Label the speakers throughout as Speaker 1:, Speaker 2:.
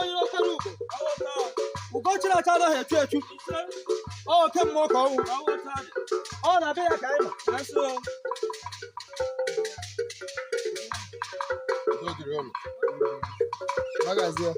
Speaker 1: onye ọkwara ugo. Ugo chiri acha anaghị echu echu. Ọ oke mmụọ ka ọ wụ. Ọ na-abịa ya ka anyị nọ.
Speaker 2: Udo dịrị unu. Magazie.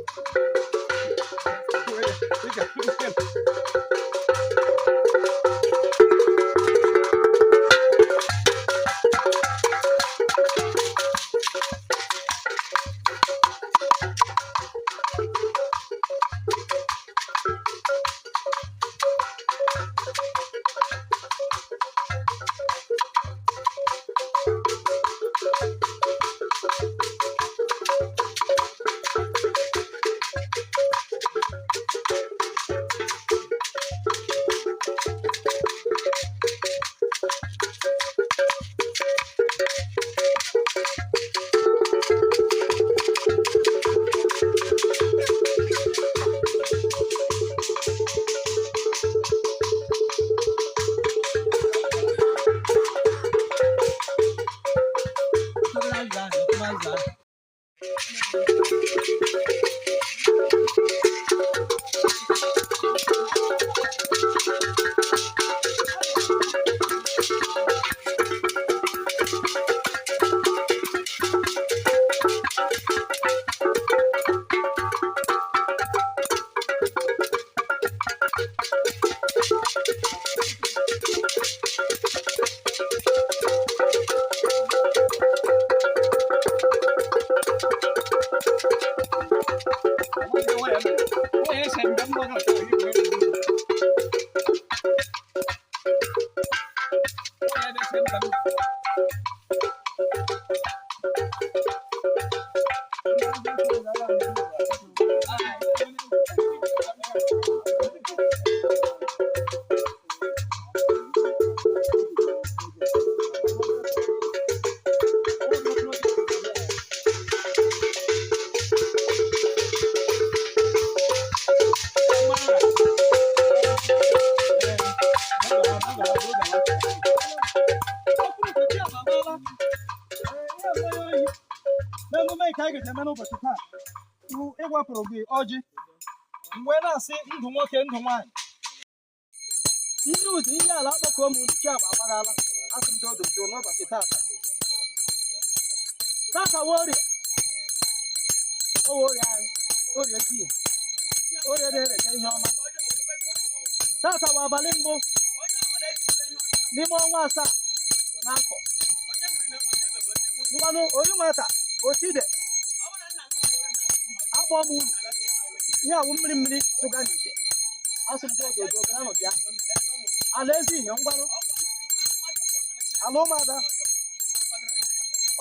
Speaker 1: N'emume nke anyị ga-eme n'ụbọchị taa bụ ịwepụrụ gị ọjị mgbe na-asị ndụ nwoke ndụ nwaanyị ndị ụdị ihe ala akpọkuo m chi agba agbaghala asị m dododo n'ụbọchị tata tata wụ orie owe orie anyị orie tii orie na-erete ihe ọma tata wụ abalị mbụ n'ime ọnwa asaa n'afọ ngwanụ onye nwata oside akpọ m unu ihe awụ mmiri mmiri tụga n'ite asị m dododo garanụ bịa ala ezi ihe ngwanụ ala ụmụada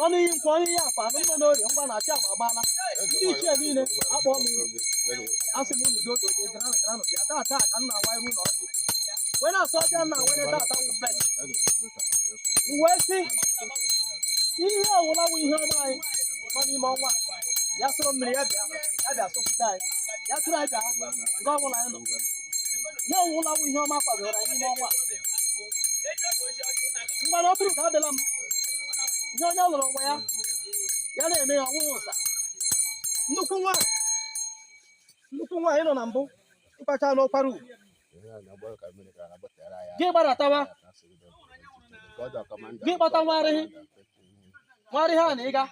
Speaker 1: ọnụ iyi nkwụ ọnụ iyi akwa anụ mma n'orie ngwa na achị agba agbaala ndị ichie niile akpọ m unu asị m unu dododo garanụ garanụ bịa taa taa ka m na-awa iru na ọjị wee na-asọ ọbịa nna were tata wụ fes m wee sị ihe ọwụla wụ ihe ọma anyị nọ n'ime ọnwa a, ya sụrụ mmiri ya bịa ya bịa sụpụta anyị ya sụrụ anyị bịa nke ọbụla anyị nọ ihe ọwụla wụ ihe ọma kwadoro anyị n'ime ọnwa a. Ngwanụ ọ bụrụ ka abịala m ihe onye lụrụ nwa ya ya na-eme ya ọnwụnwụ ụsa nnukwu nwaanyị nnukwu nwaanyị nọ na mbụ ịkpacha n'ọkwara ugwu gị gbadatawa gị kpọta nwarịghị nwarịghị a na ịga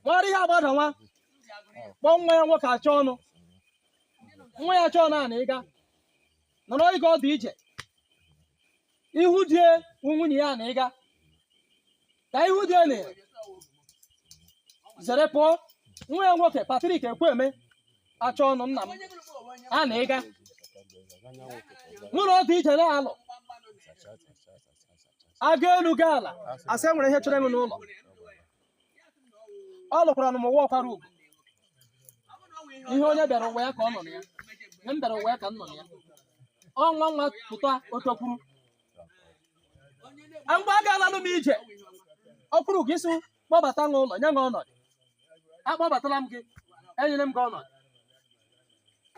Speaker 1: nwarịghị agbada nwa kpọọ nwa ya nwoke achọ ọnụ nwa ya achọ ọnụ a na ịga nọrọ ịga ọdụ ije ihu die wụ nwunye ya na ịga ka ihu die na zere pụọ nwa ya nwoke Patrick Ekwueme achọ ọnụ nna m a na ịga mụ na ọdụ ije na-alụ aga elu gaa ala asị e nwere ihe chọrọ ịnụ n'ụlọ ọ lụkwara m ụwa ọkwara ugwu ihe onye bịara ụwa ya ka ọ nọ na ya ihe m bịara ụwa ya ka m nọ na ya ọ nwa nwa pụta otokwuru mgbe agaala m ije ọ kwuru gị sị kpọbata m ụlọ nye m ọnọdụ akpọbatala m gị enyere m gị ọnọdụ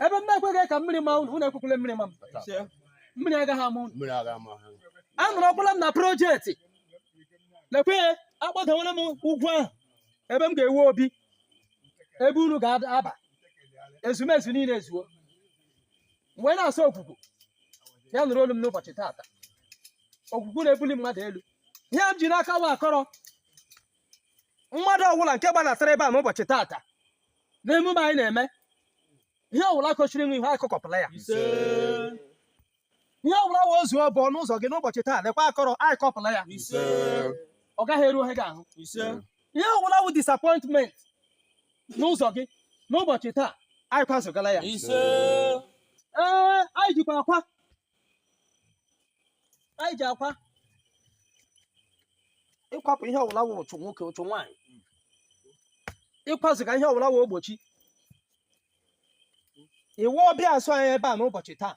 Speaker 1: ebe m na-ekweghị ka mmiri ma unu unu ekwekwala mmiri ma m mmiri agaghị ama unu anọrọkwala m na project lekwe akpọdawala m ugwu ahụ ebe m ga-ewu obi ebe unu ga-aba Ezumezu niile ezuo. Mgbe na-asụ okwukwu ya nụrụ olu m n'ụbọchị taata, okwukwu na-ebuli mmadụ elu. Ihe m ji n'aka wa akọrọ mmadụ ọbụla nke gbanatara ebe a n'ụbọchị taata n'emume anyị na-eme, ihe ọbụla kochiri nwe ihe akụkọpụla ya, ihe ọbụla wa ozu ọbụọ n'ụzọ gị n'ụbọchị taa, lekwa akọrọ anyị kọpụla ya, ọ gaghị eru ohe gị ahụ. Ihe ọbụla wụ disappointment n'ụzọ gị n'ụbọchị taa, anyị kwazụgala ya. Ee, anyị jikwa akwa, anyị ji akwa ịkwapụ ihe ọbụla wụ ụchụ nwoke, ụchụ nwaanyị, ịkwazụga ihe ọbụla wụ ogbochi iwu ọbịa asụ anyị ebe a n'ụbọchị taa.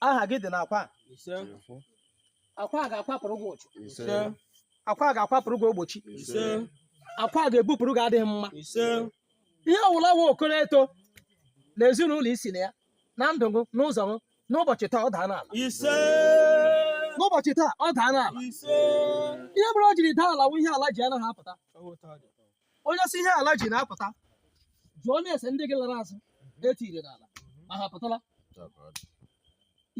Speaker 1: Aha gị dị n'akwa a. Akwa a ga-akwapụrụ gị ụchụ, akwa a ga-akwapụrụ gị ogbochi, akwa a ga-ebupụrụ gị adịghị mma. Ihe ọbụla wụ okoro eto na ezinụlọ isi na ya na ndụ gị n'ụzọ gị n'ụbọchị taa, ọ daa n'ala. N'ụbọchị taa, ọ daa n'ala. Ihe bụrụ o jiri daa ala wụ ihe ala ji anaghị apụta. Onye si ihe ala ji na-apụta, jụọ na-ese ndị gị lara azụ etiri n'ala ma ha pụtala.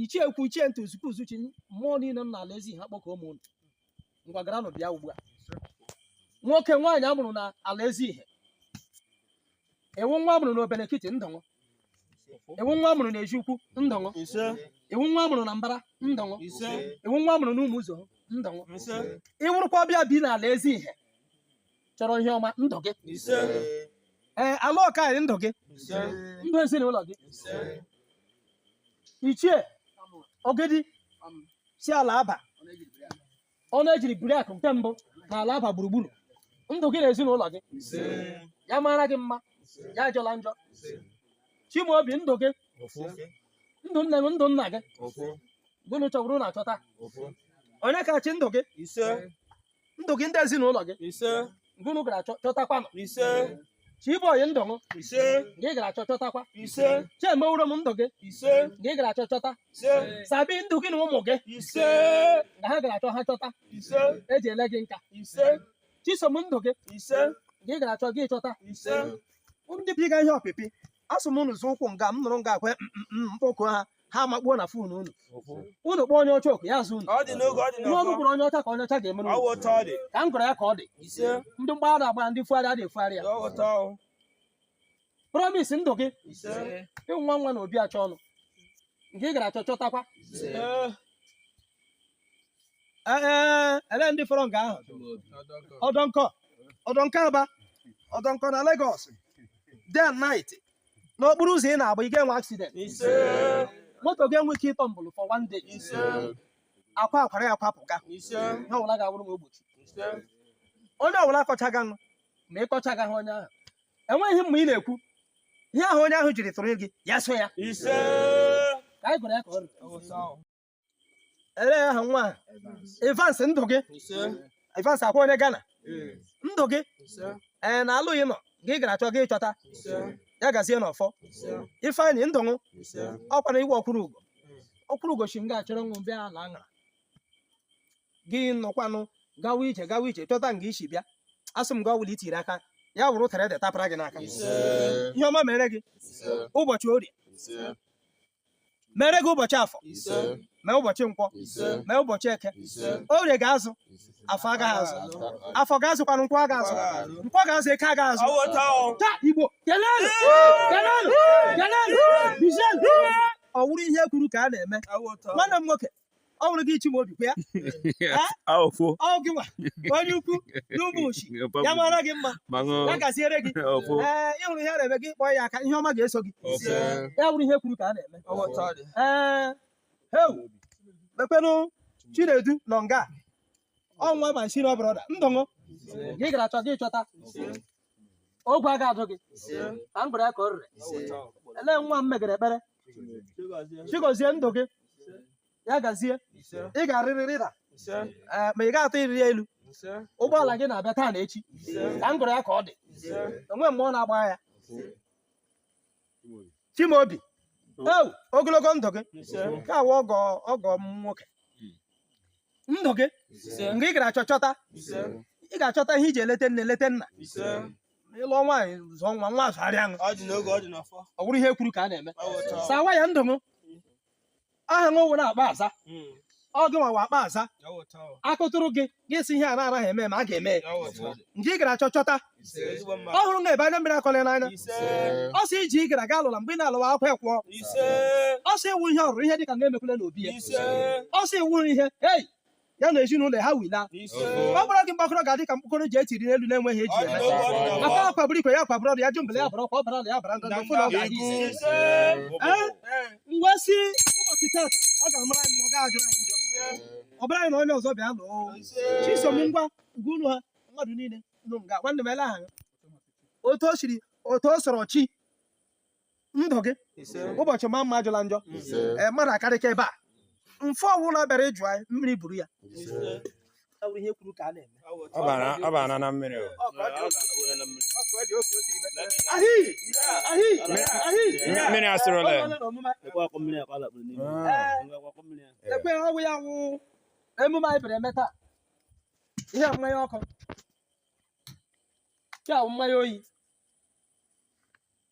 Speaker 1: Ichie ekwu, ichie ntụ, ozukwu uzuchi, mmụọ niile m n'ala ezi ha kpọkọ ụmụ unu. Ngwa, garanụ bịa ugbu a. Nwoke nwaanyị amụrụ na ala ezi ihe, ewu nwa amụrụ na obenekiti ndọṅụ, ewu nwa amụrụ na ezi ukwu ndọṅụ, ewu nwa amụrụ na mbara ndọṅụ, ewu nwa amụrụ na ụmụ ụzọ ndọṅụ. Ịwụrụkwa ọbịa bi n'ala ezi ihe chọrọ ihe ọma ndụ gị, ee, ala ọka anyị, ndụ gị, ndụ ezinụlọ gị. Ichie Ogidi si ala aba ọ na-ejiri buriakụ nke mbụ na ala aba gburugburu ndụ gị na ezinụlọ gị, ya mara gị mma, ya ajọla njọ. Chimaobi, ndụ gị, ndụ nne gị, ndụ nna gị, gụnụ chọburu na achọta onye kachi ndụ gị, ndụ gị, ndị ezinụlọ gị, gụnụ gara chọtakwanụ. Chiboyi, ndụ m gị gara achọ chọtakwa. Chiemewuro m, ndụ gị gị gara achọ chọta. Sabi, ndụ gị na ụmụ gị na ha gara achọ ha chọta eji ele gị nka. Chisom, ndụ gị gị gara achọ gị chọta. Ndị biga ihe ọpịpị asụ m unu zụ ụkwụ nga m nụrụ nga akwe mkpọkụ ha, ha makpuo na phone unu. Unu kpọọ onye ọcha oku ya azụ unu. Ihe ọnụ gwụrụ onye ọcha ka onye ọcha ga-emere unu. Ka m gụrụ ya ka ọ dị. Ndị mgbagha agba, ndị fugharị adị efugharị ya. Promise, ndụ gị, ịwụ nwa nwa na obi achọ ọnụ nke ị gara achọ chọtakwa. Ee, ele ndị fọrọ nga ahụ, ọdọnkọ, ọdọnkọ aba, ọdọnkọ na Lagos, day and night n'okporo ụzọ ị na-agba, ị ga-enwe accident, moto ga-enwe ike ịtọ mbụlụ for one day. Akwa akwara ya kwapụga ihe ọbụla ga-awụrụ m ogbochi. Onye ọbụla kọchaga nụ ma ị kọchaga ha, onye ahụ enweghị mma ị na-ekwu ihe ahụ onye ahụ jiri tụrụ gị ya so ya. Ka anyị gụrụ ya ka ọ ruru. Ele aha nwa a? Evans, ndụ gị. Evans akwa onye Ghana, ndụ gị, ee, na alụghị nọ gị gara achọ gị chọta, ya gazie n'ọfọ. Ifeanyị, ndụ ṅụ, ọkwa na iwe ọkwụrụ ugo, ọkwụrụ ugo si nga achọrọ nwụ bịa ala aṅara gị nọkwanụ gawa ije, gawa ije chọta nga isi bịa. Asị m gị ọbụla itiri aka ya wụrụ tere tapara gị n'aka. Ihe ọma mere gị ụbọchị orie, mere gị ụbọchị afọ, mee ụbọchị nkwọ, mee ụbọchị eke. Orie ga-azụ, afọ agaghị azụ, afọ ga-azụkwanụ, nkwọ ga-azụ, nkwọ ga-azụ, eke agaghị azụ. Ta Igbo kelelu, kelelu, kelelu, bizielu. Ọ wụrụ ihe kwuru ka a na-eme. Nwanne m nwoke, ọ wụrụ gị Chimaobi kwa ya. Ọ gị nwa onye ukwu n'ụmụ uchi, ya mara gị mma, ya gaziere gị. Ee, ịhụrụ ihe a na-eme gị, kpọọ ya aka, ihe ọma ga-eso gị. Ya wụrụ ihe kwuru ka a na-eme. Ee, heu, mekwenụ. Chinedu nọ nga ọnwa ma senior brother, ndụṅụ gị gara achọ gị chọta, ogwe aga adụ gị. Ka m gwara ya ka ọ rere. Ele nwa m megere ekpere. Chigozie, ndụ gị, ya gazie. Ị ga-arịrị rịda, ee, ma ị ga-atụ ịrịrị elu. Ụgbọala gị na-abịa taa na echi. Ka m gụrụ ya ka ọ dị. Onwe mmụọ na-agba ya. Chimaobi, ewu, ogologo ndụ gị ka awa ọgọ ọgọ m nwoke, ndụ gị, mgbe ị gara achọ chọta, ị ga-achọta ihe iji elete nne, elete nna. Ịlụọ nwaanyị zụọ nwa nwa zụgharịa aṅụ. Ọ bụrụ ihe kwuru ka a na-eme. Sawa ya ndụ m. Aha m owu na-akpa aza. Ọ gị nwa akpa aza. Akụtụrụ gị gị si ihe a na-anaghị eme ma a ga-eme. Nke ị gara achọ chọta. Ọ hụrụ na ebe anya mmiri akọla n'anya. Ọ sị iji ị gara gaa alụla mgbe ị na-alụwa akwa ekwụọ. Ọ sị iwu ihe ọrụrụ ihe dịka na-emekwule n'obi ya. Ọ sị iwu ihe ei ya na ezinụlọ ha wila. Ọ gbara gị mgbakọrọ ga-adị ka mkpọkọrọ ji etiri n'elu na-enweghị eji eme. Aka akwagburu ikwe ya akwagburu ọdụ ya jụ mbele ya bụrụ ọkwa ọ bara ala ya bara ndụ fụ na ọ ga-adị ise. Ngwa si ụbọchị tata ọ ga-amara anyị ma ọ ga-ajụ anyị njọ. Ọ bụrụ anyị na onye ọzọ bịa lụọ. Chisom ngwa ugwu unu ha mmadụ niile nụ nga nwanne m ele aha otu o siri otu o sọrọ chi ndụ gị ụbọchị ma mma ajụla njọ. Mmadụ akarịka ebe a mfe ọwụla bịara ịjụ anyị mmiri buru ya. Ọ bụrụ ihe kwuru ka a na-eme.
Speaker 3: Ọ bara na mmiri o. Mmiri asụrụla ya.
Speaker 1: Ekwe ọwụ ya wụ emume anyị bịara eme taa. Ihe mmanya ọkụ. Ke awụ mmanya oyi.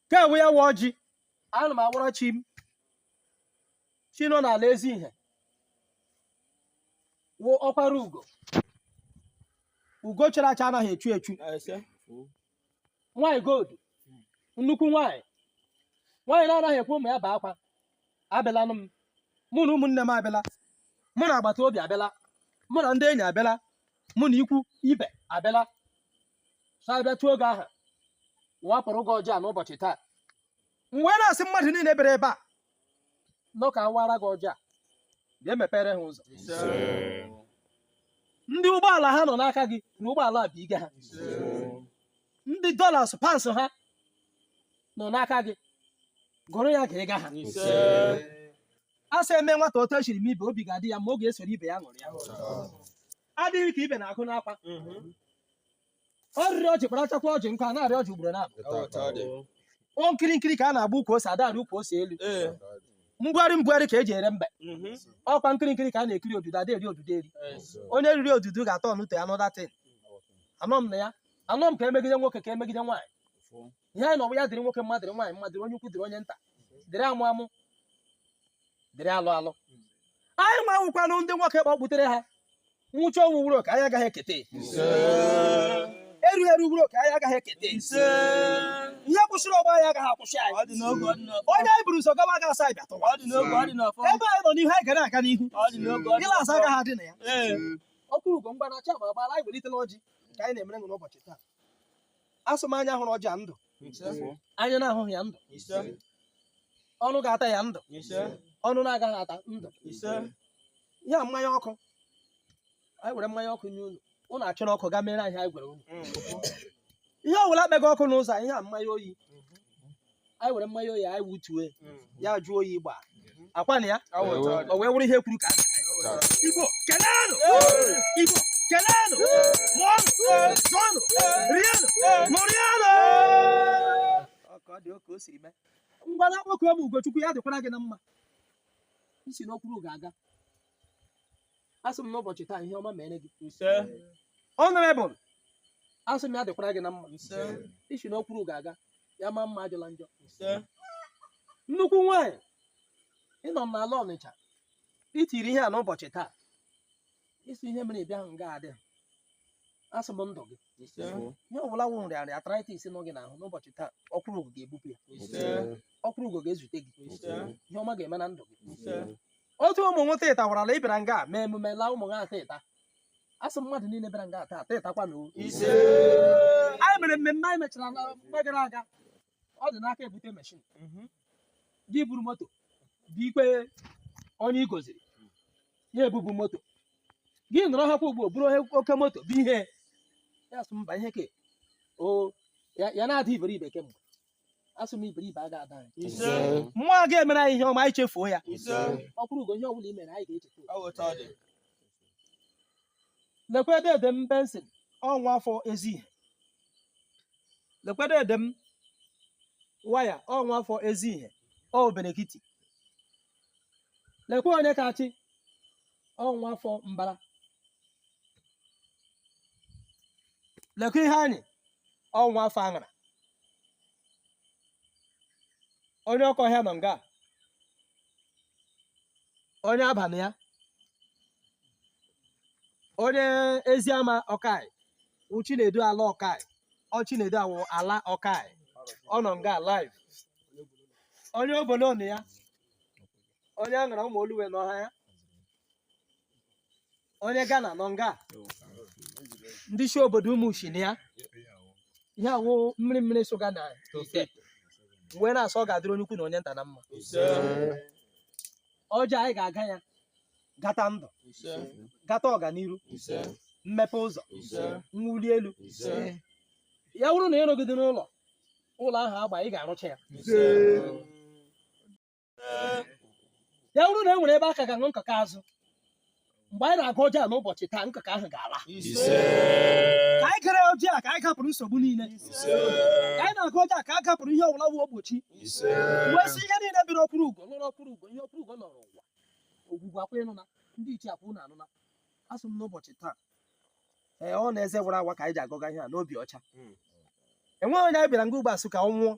Speaker 1: Ke awụ ya wụ ọjị. Ana m awụrọ chi m. Chi nọ n'ala ezi ihe. Wụ ọkwara ugo. Ugo chara acha anaghị echu echu. Nwaanyị gold. Nnukwu nwaanyị. Nwaanyị na-anaghị ekwe ụmụ ya baa akwa. Abịalanụ m. Mụ na ụmụnne m abịala. Mụ na agbata obi abịala. Mụ na ndị enyi abịala. Mụ na ikwu ibe abịala. So abịa tụọ oge aha. Wapụrụ gị ọjọọ n'ụbọchị taa. M wee na-asị mmadụ niile bịara ebe a nọ ka awara gị ọjọọ bịa mepere ha ụzọ. Ndị ụgbọala ha nọ n'aka gị na ụgbọala bụ ige ha. Ndị dollars pounds ha nọ n'aka gị gụrụ ya ka ị ga ha. A sị eme nwata otu echiri m ibe obi ga-adị ya ma ọ ga-esoro ibe ya ṅụrụ ya. Adịghị ka ibe na-akụ n'akwa. Ọ rịrị ọjị kparachakwa ọjị nkụ a na-arịọ ọjị ugboro na-abụ. O nkiri nkiri ka a na-agba ukwu ose adarị ukwu ose elu. Mbugharị mbugharị ka eji ere mbe. Ọkwa nkiri nkiri ka a na-ekiri odudu ada eri odudu eri. Onye riri odudu ga-atọ ọnụte ya anọda tin. Anọ m na ya. Anọ m ka emegide nwoke ka emegide nwaanyị. Ihe anyị nọ ya dịrị nwoke mma dịrị nwaanyị mma dịrị onye ukwu dịrị onye nta. Dịrị amụ amụ. Dịrị alụ alụ. Anyị ma wụkwanụ ndị nwoke kpọkputere ha. Nwụcha ọnwụ wuru ka anyị agaghị ekete. Eru eru wuru ka anyị agaghị ekete. Ihe kwụsịrị ọgbọ anyị agaghị akwụsị anyị. Onye anyị buru ụzọ gawa aga asa anyị bịatụwa. Ebe anyị nọ n'ihu anyị ga na-aga n'ihu. Ịla asa agaghị adị na ya. Ọkụ ugo mgbanacha ma agbala anyị welitela ọjị ka anyị na-emere ṅụ n'ụbọchị taa. Asụ m anya hụrụ ọjị a ndụ. Anya na-ahụghị ya ndụ. Ọnụ ga-ata ya ndụ. Ọnụ na-agaghị ata ndụ. Ihe a mmanya ọkụ. Anyị were mmanya ọkụ nye unu. Unu achọrọ ọkụ gaa mere anyị gwara unu. Ihe ọ bụla kpego ọkụ n'ụzọ ihe a mmanya oyi. Anyị were mmanya oyi anyị wutue ya jụọ oyi gbaa. Akwa na ya o wee wụrụ ihe kwuru ka Igbo keleenụ! Igbo keleenụ! Mụọnụ! Zụọnụ! Rienụ! Ṅụrịanụ! Ọ dị oke o siri mee. Ngwa na akpọkuo m Ugochukwu ya dịkwara gị na mma. Isi n'okwuru ga-aga. Asị m n'ụbọchị taa ihe ọma mere gị. Honorable, asị m ya dịkwara gị na mma. Isi n'okwuru ga-aga ya ma mma ajụla njọ. Nnukwu nwaanyị ịnọ m n'ala Ọnịcha itiri ihe a n'ụbọchị taa. Isi ihe mere ịbịa nga adị. Asị m ndụ gị. Ihe ọbụla wụ nrịanrịa arthritis nọ gị n'ahụ n'ụbọchị taa ọkwụrụ ugo ga-ebupụ ya. Ọkwụrụ ugo ga-ezute gị. Ihe ọma ga-eme na ndụ gị. Otu ụmụ nwata ịta warala ịbịara nga mee emume laa ụmụ ha ata ịta. Asị mmadụ niile bịara nga ata ata ịtakwa na anyị mere mmemme anyị mechara na mgbe gara aga. Ọ dị n'aka ebute meshin. Gị buru moto bụ ikpe onye ị goziri ya ebubu moto. Gị nọrọ ha kwa ugbo buru oke moto bụ ihe ya sị mba ihe ke o ya na-ada iberibe kemgbe. Asị m iberibe aga ada anyị. Mmụọ ga-emere anyị ihe ọma anyị chefuo ya. Ọ kwụrụ ugo ihe ọbụla i mere anyị ga-echeta. Lekwa ede m Benson ọnwa afọ ezi ihe. Lekwa ede m waya ọnwa afọ ezi ihe ọ Benekiti. Lekwa onye kachi ọnwa afọ mbara. Lekwa ihe anyị ọnwa afọ aṅara. Onye ọkọ ọhịa nọ nga, onye abalị ya, onye eziama ọkai wụ Chinedu ala ọkai, ọ Chinedu awụ ala ọkai, ọ nọ nga live. Onye obodo nọ ya, onye aṅara ụmụ oluwe n'ọha ya, onye Ghana nọ nga, ndị isi obodo ụmụ na ya. Ihe awụ mmiri mmiri soga na ite wee na-asọ, ọ ga-adịrị onye ukwu na onye nta na mma. Ọjọọ anyị ga-aga ya gata ndụ, gata ọganiru, mmepe ụzọ, mwuli elu. Ya bụrụ na ịrụgide n'ụlọ, ụlọ ahụ agba, ị ga-arụcha ya. Ya bụrụ na e nwere ebe aka ga-aṅụ nkaka azụ mgbe anyị na-agụ ọjọọ a n'ụbọchị taa, nkaka ahụ ga-ala. Ka anyị kere ọjọọ a, ka anyị gapụrụ nsogbu niile. Ka anyị na-agụ ọjọọ a, ka a gapụrụ ihe ọbụla wu ogbochi wee sị ihe niile biri ọkwụrụ ugo lụrụ ọkwụrụ ugo, ihe ọkwụrụ ugo nọrọ ụwa ogwugwu akwa ịnụna ndị ichie akwa unu anụna. Asụ m n'ụbọchị taa, ee, ọ na-eze wara awa ka anyị ji agọga ihe a n'obi ọcha. Enweghị onye anyị bịara nga ugbo asụ ka ọ nwụọ.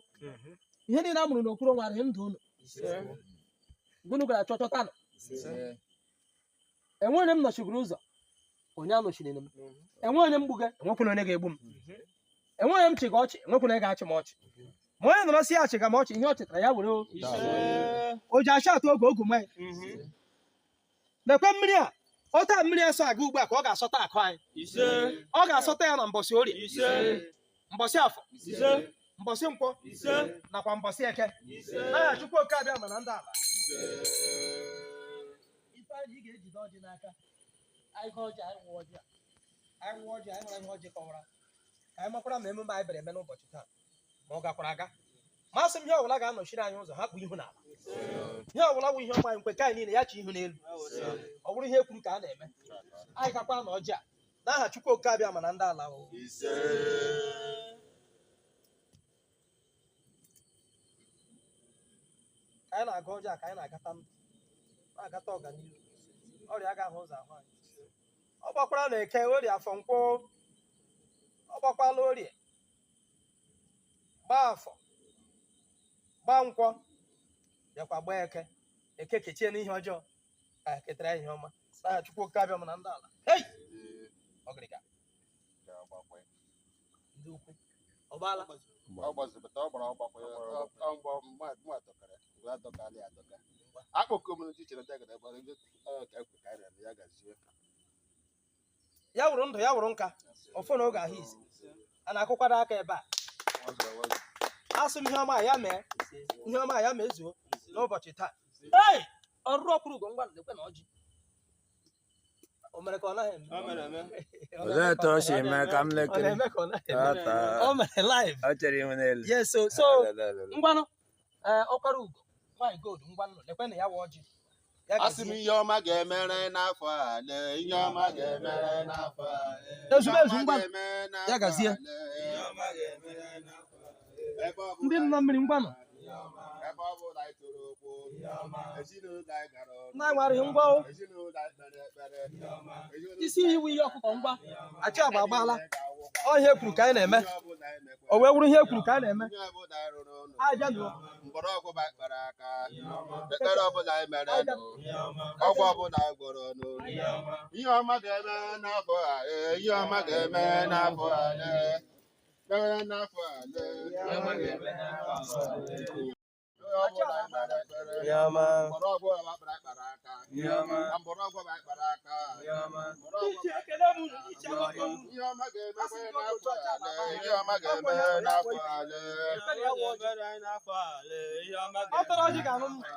Speaker 1: Ihe niile a mụrụ n'okpuru ọnwa adịghị ndụ unu unu gara chọchọtanụ. Enweghị onye m nọchigoro ụzọ, onye anọchiri m. Enweghị onye m gbuga, enwekwuna onye ga-egbu m. Enweghị onye m chịga ọchị, enwekwuna onye ga-achị m ọchị. Ma onye nọrọ si ya achịga m ọchị, ihe ọ chịtara ya were o ji achị atụ oge ogu mmanya. Lekwe mmiri a, ọta mmiri asọ aga ugbu a ka ọ ga-asọta akụ anyị. Ọ ga-asọta ya na mbọsị orie, mbọsị afọ, mbọsị nkwọ nakwa mbọsị eke. N'aha Chukwu oke abịa mana ndị ala Ifeanyị, ị ga-ejide ọjị n'aka anyị gọọ ọjị, anyị wụọ ọjị a, anyị wụọ ọjị, anyị mara ihe ọjị kọwara, ka anyị makwara ma emume anyị bịara eme n'ụbọchị taa ma ọ gakwara aga. Masị m ihe ọbụla ga-anọchiri anyị ụzọ, ha kpu ihu n'ala. Ihe ọbụla bụ ihe ọma anyị nkwe ka anyị niile ya chi ihu n'elu, ọ bụrụ ihe ekwuru ka a na-eme. Anyị gakwa na ọjị a n'aha Chukwu oke abịa mana ndị ala o. Ka anyị na-aga ọjọọ a, ka anyị na-agata ndụ, na-agata ọganihu, ọrịa agaghị ụzọ ahụ anyị. Ọ gbakwara na eke, orie, afọ, nkwọ, ọ gbakwala orie, gbaa afọ, gbaa nkwọ, bịakwa gbaa eke. Eke kechie n'ihe ọjọọ ka ketara ihe ọma n'aha Chukwu oke abịa mana ndị ala. Hei, ọgịrịga ndị ukwu ọ gbaala.
Speaker 2: Ọ gbazipụta, ọ gbara ọgbakọ ya, ọ mgbọ mụ adọkara mgbe adọkala ya adọka. Akpọkọ m n'uche chere ndị agada gbara ndị ọ ka ekwe ka anyị ya gazie.
Speaker 1: Ya wụrụ ndụ, ya wụrụ nka ọfọ na oge ahụ izi a na-akụkwado aka ebe a. Asị m ihe ọma ya mee, ihe ọma ya mezuo n'ụbọchị taa. Ei, ọrụrụ ọkwụrụ ugo, ngwa, lekwe na ọjị o mere ka ọ naghị eme.
Speaker 3: Olee etu o si mee ka m
Speaker 1: Ọ
Speaker 3: lekiri?
Speaker 1: na-eme ka ọ naghị eme.
Speaker 3: Ata.
Speaker 1: O mere live.
Speaker 3: Ọ chere ihu n'elu.
Speaker 1: Yes, so ngwanụ, ee, ọkwara ugo nwaanyị gold, ngwanụ, lekwe na ya wụ ọjị ya.
Speaker 2: Asị m
Speaker 1: Gazie.
Speaker 2: Ihe ọma ga-emere n'afọ a, lee ihe ọma ga-emere n'afọ a, lee.
Speaker 1: Ezumezu,
Speaker 2: Ihe ọma
Speaker 1: ngwa.
Speaker 2: ga-eme n'afọ
Speaker 1: Ya gazie.
Speaker 2: a, lee. Ebe ọ
Speaker 1: Ndị
Speaker 2: bụla
Speaker 1: nọ mmiri, ngwanụ.
Speaker 2: Ebe ọ bụla anyị tụrụ ụkwụ, ezinụlọ anyị gara ọrụ.
Speaker 1: Nna anyị nwere ngwa o.
Speaker 2: Ezinụlọ anyị kpere ekpere. Ezinụlọ
Speaker 1: Isi iwu ihe ọkụkọ, ngwa, achị agba agbaala.
Speaker 2: ga-awụkwa.
Speaker 1: Ọ ihe ekwuru ka anyị na-eme.
Speaker 2: Ihe ọbụla anyị mekwara.
Speaker 1: O wee wụrụ ihe ekwuru ka a na-eme.
Speaker 2: Ihe ọbụla anyị rụrụ ụlọ.
Speaker 1: Aja nụọ.
Speaker 2: Mgbọrọgwụ bụ anyị kpara aka, ekpere ọbụla anyị mere nụ, ọgwụ ọbụla anyị gwọrọ nụ, ihe ọma ga-eme n'afọ a, ee, ihe ọma ga-eme n'afọ a, ee, mere n'afọ a, ee, ihe ọbụla anyị mere ekpere, mgbọrọgwụ anyị kpara kpara aka na mgbọrọgwụ anyị kpara aka, mgbọrọgwụ
Speaker 1: Iche ekele m unu, iche agbakọ m unu.
Speaker 2: ihe ọma ga-emekwe n'afọ a, ee, ihe ọma ga-eme n'afọ a, ee.
Speaker 1: Ọ tọrọ ọjị ga-anụ mma.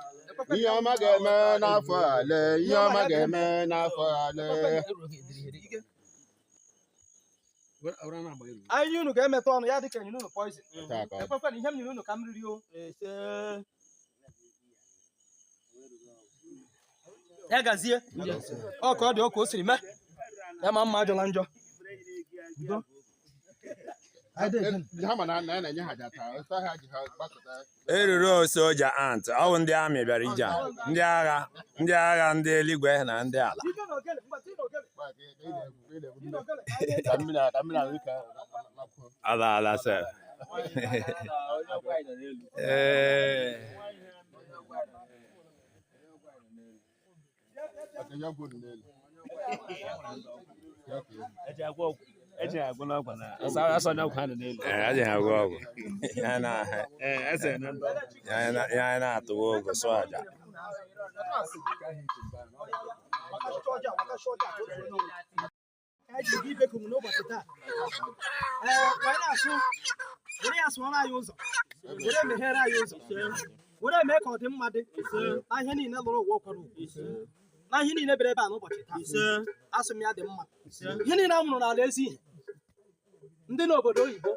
Speaker 2: Ihe ọma ga-eme n'afọ a, lee ihe ọma ga-eme n'afọ a, lee.
Speaker 1: Anyị unu ga-emetụ ọnụ ya dị ka enyere unu poison.
Speaker 2: Taa ka ọ dị.
Speaker 1: Ekwekwe na ihe m nyere unu ka m riri o. Ya gazie. Ọ ka ọ dị, ọ ka o siri mee ya, ma mma ajọla njọ. Udo.
Speaker 2: Ha ma na na na-enye ha jata otu ahịa ji ha gbakọta.
Speaker 3: Eruru soja ant, ọ bụ ndị amị bịara ije a, ndị agha, ndị agha, ndị eluigwe na ndị ala.
Speaker 1: Ike na ogene, mgba, tinye na ogene, tinye na ogene.
Speaker 2: Ka mmiri ka mmiri ahụ ike.
Speaker 3: Ala ala sef. Ee. Ee, adịghị agwọ ọgwụ. Ya na ya na-atụwa ogo sụ aja.
Speaker 1: Anyị ji gị ibekum n'ụbọchị taa. Ee, wee na-asụ, were ya sụọrọ anyị ụzọ, were meghere anyị ụzọ, were mee ka ọ dị mma dị na ihe niile lụrụ ụwa kwara ugwu, na ihe niile bịara ebe a n'ụbọchị taa. Asụ m ya dị mma. Ihe niile a mụrụ n'ala ezi ihe, ndị n'obodo oyibo,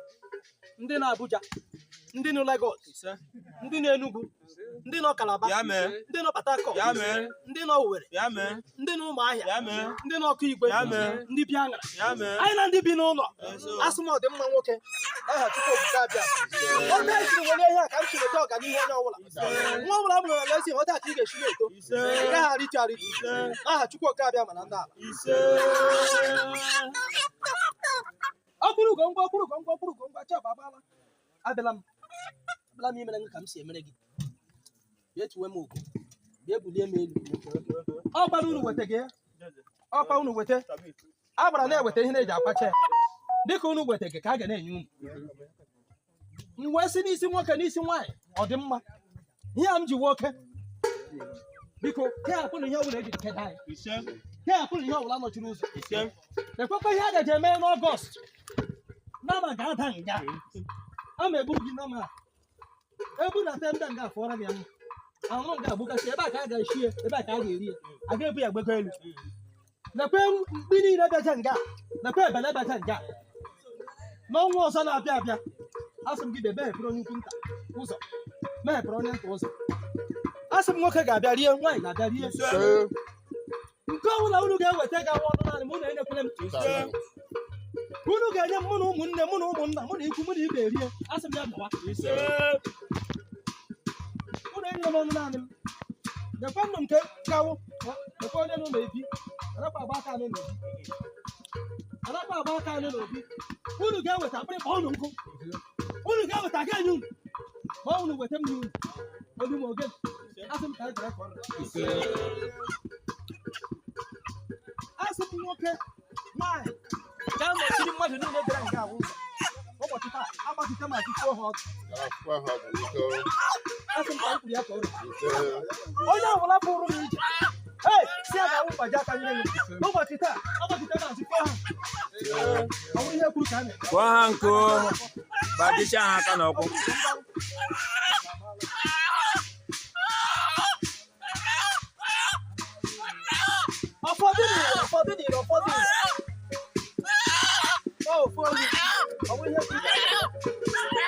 Speaker 1: ndị na Abuja, ndị nọ Lagos, ndị nọ Enugu, ndị nọ Calabar, ndị nọ Port Harcourt, ndị nọ Owerri, ndị nọ Ụmụahịa, ndị nọ Ọkụ Igwe, ndị bi aṅara, anyị na ndị bi n'ụlọ. Asụ m ọdịmma nwoke aha Chukwu Okike abịa. Otu esiri were ihe a ka m si weta ọganihu onye ọbụla. Nwa ọbụla mụrụ n'ala ezi, otu a ka ị ga-esi na-eto. Ị gaghị arịtu arịtu. Aha Chukwu Okike abịa mana ndị ala. Ọkwụrụ gongwa, ọkwụrụ gongwa, ọkwụrụ gongwa, chọọ agbala. Abịala m, abịala m imere gị ka m si emere gị. Bịa tuwe m ugo, bịa bulie m elu. Ọkpara unu weta gị, ọkpa unu weta. A gbara na-eweta ihe na-eji akwacha ya. Dịka unu weta gị ka a ga na-enye unu. M wee sị n'isi nwoke, n'isi nwaanyị, ọ dị mma. Ihe a m ji nwoke, biko kehapụnụ ihe ọbụla ejiri keda anyị, kehapụnụ ihe ọbụla nọchiri ụzọ. Ekwekwa ihe a gaji eme n'Ọgọst. Nama ga-ada nga ama egburu gị nama a. Ebu na te ndị nga afọrọ gị mma. Ahụrụ nga agbụgasị ebe a ka a ga-esi ya, ebe a ka a ga-eri ya, a ga-ebu ya gbego elu. Lekwe mkpi niile bịacha nga, lekwe ebele bịacha nga. N'ọnwa ọzọ na-abịa abịa, asị m gị bịa meghepụrụ onye ukwu nta ụzọ, meghepụrụ onye nta ụzọ. Asị m nwoke ga-abịa rie, nwaanyị ga-abịa rie. Nke ọbụla unu ga-eweta ga-awa ọnụ naanị m. Unu enyekwele m, unu ga-enye m, mụ na ụmụnne, mụ na ụmụnna, mụ na ikwu, mụ na ibe erie. Asị m ya bịawa. Unu enyere m ọnụ naanị m. Lekwe nnụ nke gawụ, lekwe onye nọ n'ebi anakwa agba aka anụ n'obi, anakwa agba aka anụ n'obi. Unu ga-eweta akpịrị kpọọ unu nkụ. Unu ga-eweta ga enye unu ma unu weta m nye unu olu m oge. Asị m ka anyị gara ka ọrụ. Asị m nwoke, nwaanyị ga-anọchiri mmadụ niile bịara nke ahụ ụzọ ụbọchị taa, agbakite ma tufuo ha ọdụ. Asị m ka m kwuru ya ka ọrụ. Onye ọbụla pụrụ m ije, ee, si ya ga-awụ mgbaji aka nyere m n'ụbọchị taa, agbakite ma tufuo ha. Ọ bụrụ ihe kwuru ka a na-eme.
Speaker 3: Kụọ ha nkụ, gbajichaa ha aka n'ụkwụ.
Speaker 1: Ụfọdụ niile, ụfọdụ niile, ụfọdụ niile. Ọ ofu onye, ọ bụrụ ihe kwuru ka a na-eme.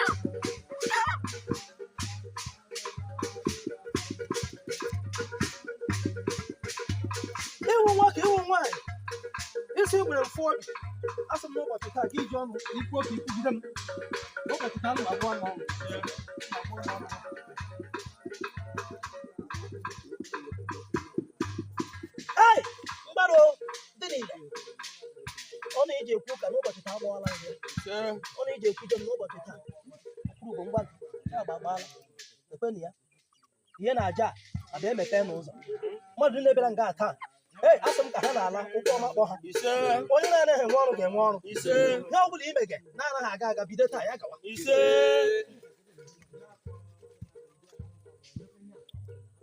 Speaker 1: Ịwụ nwoke, ịwụ nwaanyị, isi nwere mfụ obi, asị m n'ụbọchị taa ka iji ọnụ ikwu oke ikwugide m n'ụbọchị taa, m abụọ n'ọnụ. Ei, mgbarụ dị n'ile, ọ na-eji ekwu ụka n'ụbọchị taa agbawala anyị. Ọ na-eji ekwuje m n'ụbọchị taa kwuru bụ ngwa ya agbagbala. Ekwenụ ya ihe na-aja abịa emepe n'ụzọ mmadụ niile bịara nga taa. Ei, asị m ka ha na-ala ụkwụ ọma kpọ ha. Onye na-anaghị enwe ọrụ ga-enwe ọrụ. Ihe ọ bụla imege na-anaghị aga aga, bido taa ya gawa.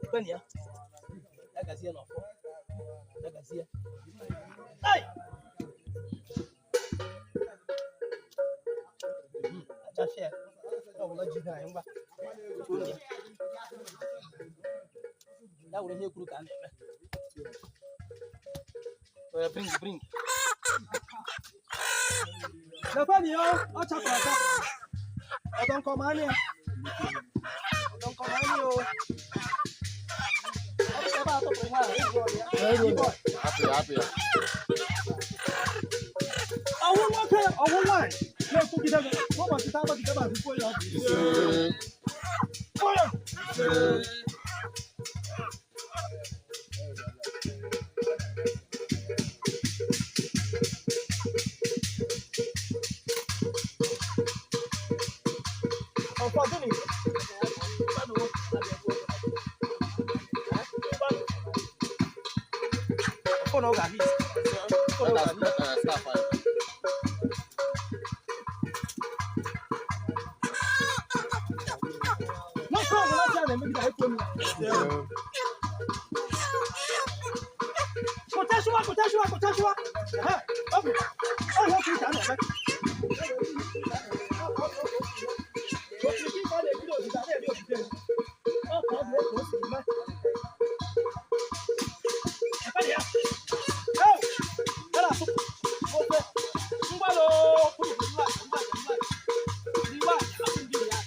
Speaker 1: Ekwenụ ya, ya gazie n'ọfọ, ya gazie. Ei! Achafịa ya. Ọ bụla jide anyị ngwa. Tuo ya. Ya were ihe kwuru ka a na-eme. Bring, bring. Lekwanụ ya, ọ chapụrụ achapụ. Ọdọ nkọma anya ya. Ọdọ nkọma anya ya o. Ọ bụ ebe a tụpụrụ nwaanyị, ịgụ ọrụ ya. Ịbọ. Ọwụ nwoke, ọwụ nwaanyị na-ekwugide gị n'ụbọchị taa, agbagide ma tupuo ya ọdụ. Kpọọ ya. Ọfọdụ n'ite. Ọfọ na ọ ga-ahụ isi. Ọfọ na ọ ga-ahụ isi. Nwoke ọbụla ji a na-emegide anyị kwuo ya. Kụchasịwa, kụchasịwa, kụchasịwa. Ehe, ọ bụ ọ ihe okwu ka a na-eme. Okirikiri ka a na-ekiri ogige a na-eri ogige. Ọ ka ọ bụ otu o si eme. Ekwe ya. Ee, ya na-asụ ofe. Ngwalo, kwuru bụ nwa, nwa, nwa. Iwe a, asụ ndị ya.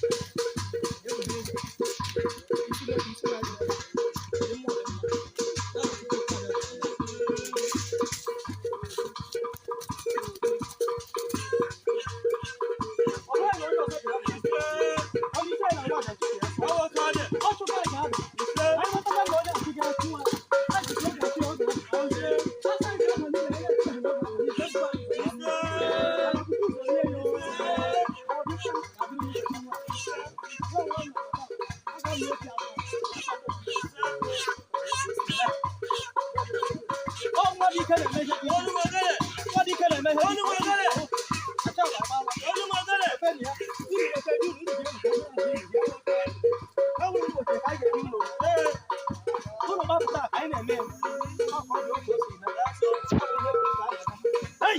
Speaker 1: Hey!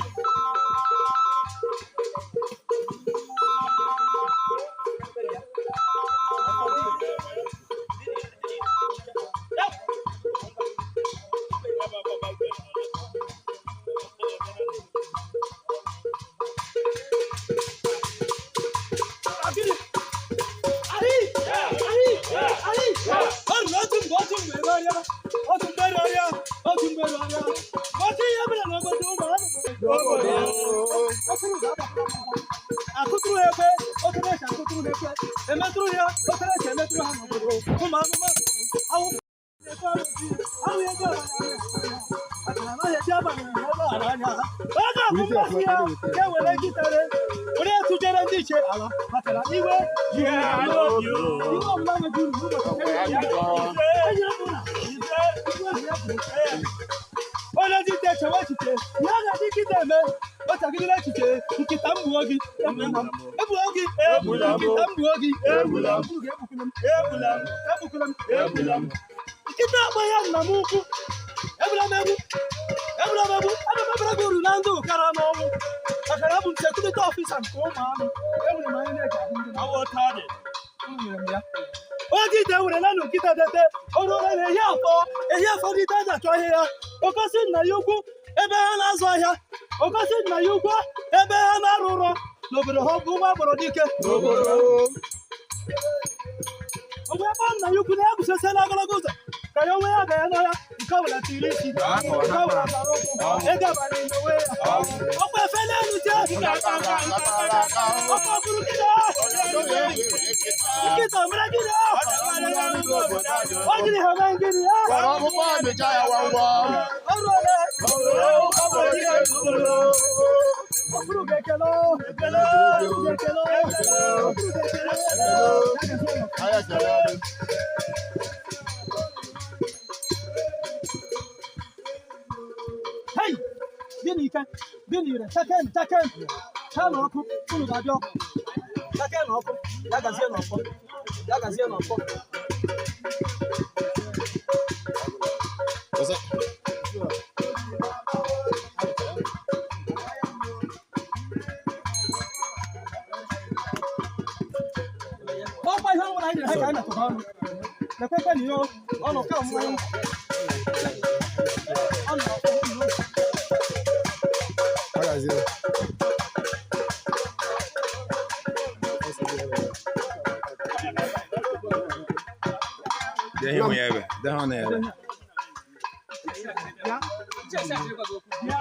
Speaker 1: Akụtụrụ ha ekwe, okere esi akụtụrụ ha ekwe, emetụrụ ya, okere esi emetụrụ ha n'obodo, ụmụ anụmanụ, awụ awụ ego anaghị eji abalị ebe anya ha. Onye ga-abụ mmasị ya ga-ewere nkịtara were tụjere ndị iche ala maka na iwe ji ya n'obi. Iwe ọbụla nwejuru n'ụbọchị ya. Enyi ọbụla, iwe ya bụ onye dịte echewe echiche ihe a ga-adị nkịta eme ochagidere echiche nkịta m gbuo gị egbuo gị nkịta m gbuo gị egbukwula m egbukwula m egbula m nkịta akpọ ya nna m ukwu egbula m egbu egbula m egbu aga m ebere gị uru na ndụ kara n'ọnwụ maka na abụ m sekuriti ọfisa nke ụmụ anụ enwere m anya na-eji ahụ ndị nyere m ya onye ite werela nụ nkịta tete o ruola na ehi afọ ehi afọ dị ite achọ ahịa ya okosi nna ya ukwu ebe ha na-azụ ahịa okosi nna ya ukwu ebe ha na-arụ ụrọ n'obodo ha bụ ụgbọ agbọrọ dike ogbe ebe nna ya ukwu na-egusosiela ogologo ụzọ ka ya onwe ya ga ya n'ọhịa nke ọbụla tiri isi nke ọbụla tara ụkwụ ego abalị n'onwe ya ọkwa efe n'elu tie ọkwa ọkụrụ gịnị nkịta mere gịnị o jiri ha mee gịnị ọrụ ole ọkụrụ ga-ekele ekele ekele ọkụrụ ga-ekele. Hey! Gịnị ike? Gịnị ire? Taken, taken! Ha na ọkụ, unu ga-abịa ọkụ. Taken na ọkụ, ya gazie n'ọfọ. Ya gazie n'ọfọ. Ọkwa ihe ọbụla anyị nyere ha ka anyị metụrụ ọnụ. Lekwekwe na ihe ọ nọ ka mmanwụ. Ọ nọ ọkụ ihe.
Speaker 3: Dehe nwe ebe, dehe ọ na-ere.
Speaker 1: Ya. Ya.